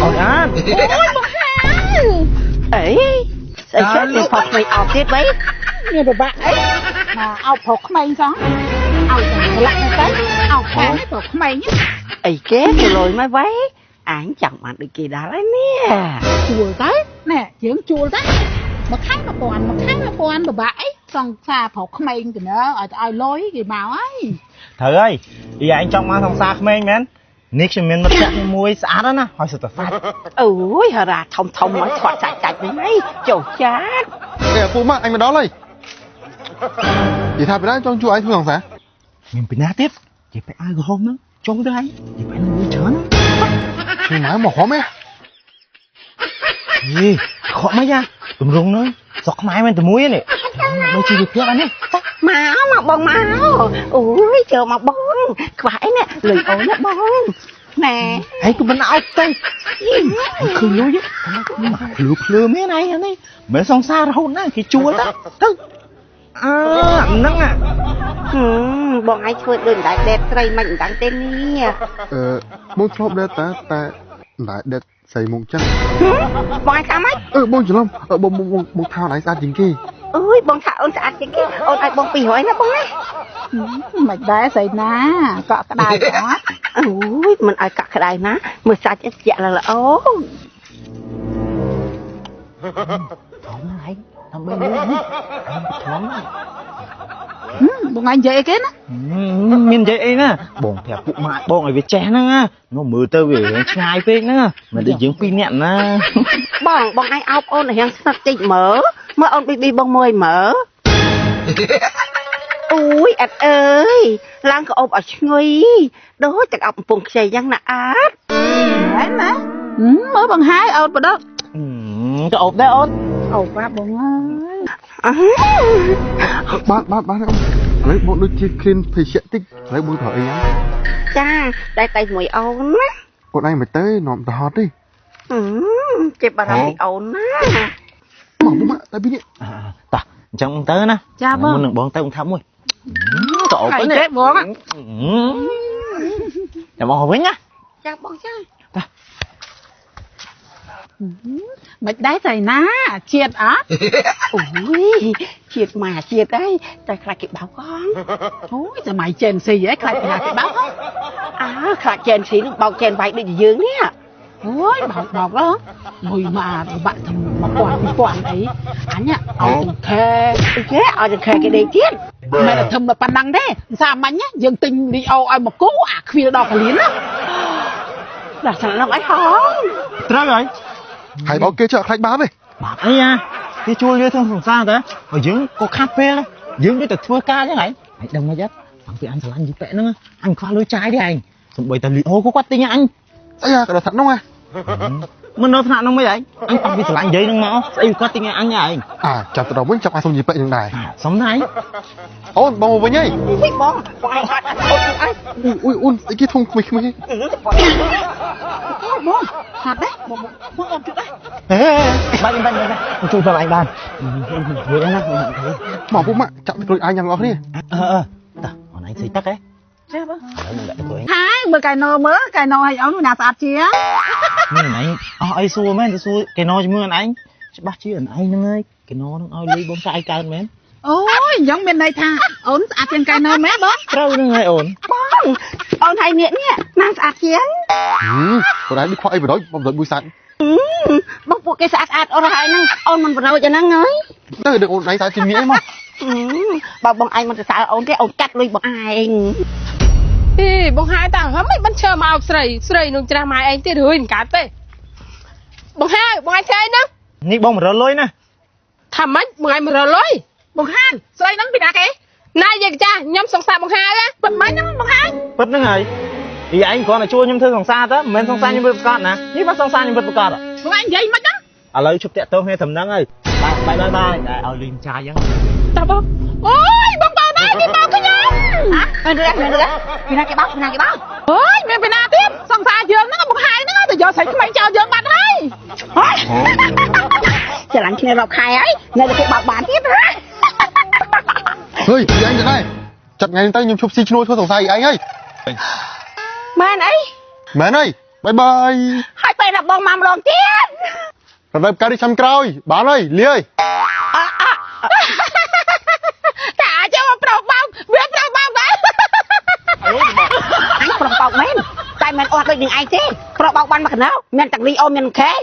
អូនអាន អូយបងហា អីស្អីចេះមានផុសក្មេងអោបទៀតបី មានពិបាកអីមកអោបប្រុសក្មេងសោះឲ្យតែស្លាក់ទៅអោបខាងនេះប្រុសក្មេង អីគេទៅលុយមកវ៉ៃ អញចង់បានដូចគេដល់ហើយនេះ ជួលទៅណែយើងជួលទៅមួយខែ1000 មួយខែ1000 ពិបាកអីសង្សារប្រុសក្មេងទៅណើឲ្យលុយគេមកហើយ ត្រូវហើយអ៊ីឯងចង់បានសង្សារក្មេងមែននេះខ្ញុំមានមិត្តភក្តិមួយស្អាតណាស់ហើយសុទ្ធតែសាច់ អូយហរាធំធំមកខ្វាត់សាច់សាច់វិញអីចុះចាត អេពូម៉ាក់អញមកដល់ហើយនិយាយថាពីណាចង់ជួឯងធ្វើសង្សារ មានពីណាទៀតជាពាក់អាវក្រហមហ្នឹងចូលទៅហើយនិយាយបែរនឹងមួយច្រើន ជួយម៉ែមកហមហ៎ យីខកមិនយ៉ាទម្រង់ហ្នឹងស្រុកខ្មែរមិនតែមួយនេះដូចជីវភាពអានេះ មកមកបងមកអូយចូលមកបងខ្វះអីនេះលុយអូនណាបងណែ ហើយក៏មិនអោបទៅឃើញលុយភ្លឺភ្លឺមានអីនេះមិនសង្សាររហូតណាគេជួលទៅទៅអើហ្នឹង បងឯងធ្វើដូចមិនដែរដេតស្រីមិនដឹងទេនេះ អឺបងធ្លាប់ដេតតាតែមិនដែរដេតស្រីមុខចឹង បងឯងថាម៉េច អឺបងច្រឡំបងបងថាអូនឯងស្អាតជាងគេ អើយបងថាអូនស្អាតជាងគេអូនឲ្យបង200ណាបងណា មិនដែរស្រីណាកក់ក្ដៅអត់ អូយមិនឲ្យកក់ក្ដៅណាមើលសាច់ជាក់ល្អ ធំហ្នឹងឯងដើម្បីលុយនេះធំ បងឯងនិយាយអីគេណា មាននិយាយអីណាបងប្រាប់ពួកម៉ាក់បងឲ្យវាចេះហ្នឹងណានោះមើលទៅវារៀងឆ្ងាយពេកហ្នឹងមិនដូចយើងពីរនាក់ណា បងបងឯងអោបអូនឲ្យរៀងស្និទ្ធតិចមើលមើលអូនប៊ីប៊ីបងមួយមើលអូយអត់អើយឡើងក៏អោបឲ្យឈ្ងុយដូចទឹកអប់កំពង់ខ្ចីយ៉ាងណាអាត មែនណាមើលបងហើយអូនបដ ក៏អោបដែរអូន អូបាបងអើយ បាទបាទបាទអូនឥឡូវបងដូចជាគ្លីនភេសជ្ជៈតិចឥឡូវបងត្រូវអីហ្នឹង ចាតែតែមួយអូនណា អូនឯងមិនទៅនាំទៅហត់ទេ ចេះបារម្ភពីអូនណា មកមកតែពីនេះ តោះអញ្ចឹងទៅណា ចាបង មុននឹងបងទៅបងថាមួយក៏អូប នេះបង ចាំបងវិញណា ចាបងចា តោះ មិនដែរស្រីណាជាតិអត់ អូយជាតិមកជាតិអីតែខ្លាចគេបោកហង អូយសម័យចេនស៊ីហ៎ខ្លាចគេបោកហង អើខ្លាចចេនស៊ីនឹងបោកចេនវាយដូចយើងនេះ អូយបោកបោកហ៎លុយមកបាក់ធ្វើ1000 2000អីអញឲ្យចង្ខេ គេឲ្យចង្ខេគេដេកទៀត មិនតែធ្វើមកប៉ុណ្ណឹងទេសាមញ្ញយើងទិញលីអូឲ្យមកគូអាខ្វៀលដល់កលៀនណា ដល់ស្នាក់អីហង ត្រូវហើយ ហើយបោកគេចុះខ្លាចបាបទេ បាបអីអាគេជួលយើងធ្វើសង្សារតើហើយយើងក៏ខាត់ពេលយើងដូចតែធ្វើការចឹងហ៎ឯងដឹងមិនអត់តាំងពីអញស្រឡាញ់យីប៉ែហ្នឹងអញខ្វះលុយចាយទេឯងសំបីតែលីអូក៏គាត់ទិញអញ ស្អីអាក៏ដល់ថ្នាក់នោះហ៎ មិនដល់ថ្នាក់នោះមិនឯងអញតាំងពីស្រឡាញ់យាយហ្នឹងមកស្អីគាត់ទិញអញឯង អាចាប់ទៅដល់វិញចាប់ឲ្យសុំយីប៉ែហ្នឹងដែរ សុំដែរ អូនបងមកវិញហី បងបងឯងអត់អូនឯង អូយអូនស្អីគេធំក្មេងៗ បងហាត់ដែរបងបងអូនជួយដែរ ហេបាច់បាច់បាច់ជួយបងឯងបានមួយដែរណា មកពុកម៉ាក់ចាប់ក្រួយឯងញ៉ាំអស់គ្នា អឺអឺតោះអូនឯងស្អីទឹកហ៎ ចាបងហើយមើលកែណូមើលកែណូឲ្យអូនណាស្អាតជាង នេះឯងអស់អីសួរមែនទៅសួរកែណូជាមួយអូនឯងច្បាស់ជាអូនឯងហ្នឹងហើយកែណូហ្នឹងឲ្យលុយបងចាយកើនមែន អូយអញ្ចឹងមានន័យថាអូនស្អាតជាងកែណូមែនបង ត្រូវហ្នឹងហើយអូន បងអូនហើយនេះណាស្អាតជាង អូនឯងដូចខ្វះអីបដិបងបដិមួយសាច់ បងពួកគេស្អាតស្អាតអូនហើយហ្នឹងអូនមិនបដិហ្នឹងហើយ ទៅដឹកអូនឯងស្អាតជាងនេះមក បើបងឯងមិនសរសើរអូនទេអូនកាត់លុយបងឯង អីបងហើយតាមិនបានឈើមកស្រីស្រីនឹងច្រាស់ម៉ែឯងទៀតរឿយមិនកើតទេបងហើយបងឯងធ្វើអីហ្នឹង នេះបងមករលុយណា ថាម៉េចបងឯងមករលុយ បងហានស្រីហ្នឹងពីណាគេ ណាយាយចាស់ខ្ញុំសង្សារបងហាណា ពិតមែនហ្នឹងបងហា ពិតហ្នឹងហើយអីឯងគ្រាន់តែជួយខ្ញុំធ្វើសង្សារទៅមិនមែនសង្សារខ្ញុំពិតប្រាកដណានេះបាទសង្សារខ្ញុំពិតប្រាកដ បងឯងនិយាយមិនហ្នឹង ឥឡូវជប់តាក់ទងគ្នាត្រឹមហ្នឹងហើយបាយបាយបាយតែឲ្យលុយចាយហ្នឹង តើបងអូយបងបងដែរគេបោកខ្ញុំ ហ៎រឿងរឿងពីណាគេបោកពីណាគេបោក អូយមានពីណាទៀតសង្សារយើងហ្នឹងបងហាយហ្នឹងទៅយកស្រីក្មេងចោលយើងបាត់ហើយ ច្រឡាញ់គ្នារាប់ខែហើយនៅតែគេបោកបានទៀតហ៎ ហេយឯងទៅដែរចាប់ថ្ងៃនេះទៅខ្ញុំឈប់ស៊ីឈ្នួលធ្វើសង្សារឯងហើយ មែនអី មែនហើយ បាយបាយ។ ហើយពេលណាបងមកម្ដងទៀត? រដូវផ្ការីកឆ្នាំក្រោយ។ បានហើយ លាយ អ តាចូលប្រុសបោក វាប្រុសបោកដែរ។ អញប្រុសបោកមែន តែមិនអស់ដូចនឹងឯងទេ។ ប្រុសបោកបានមកកណៅ មានទាំងលីអូ មានខេ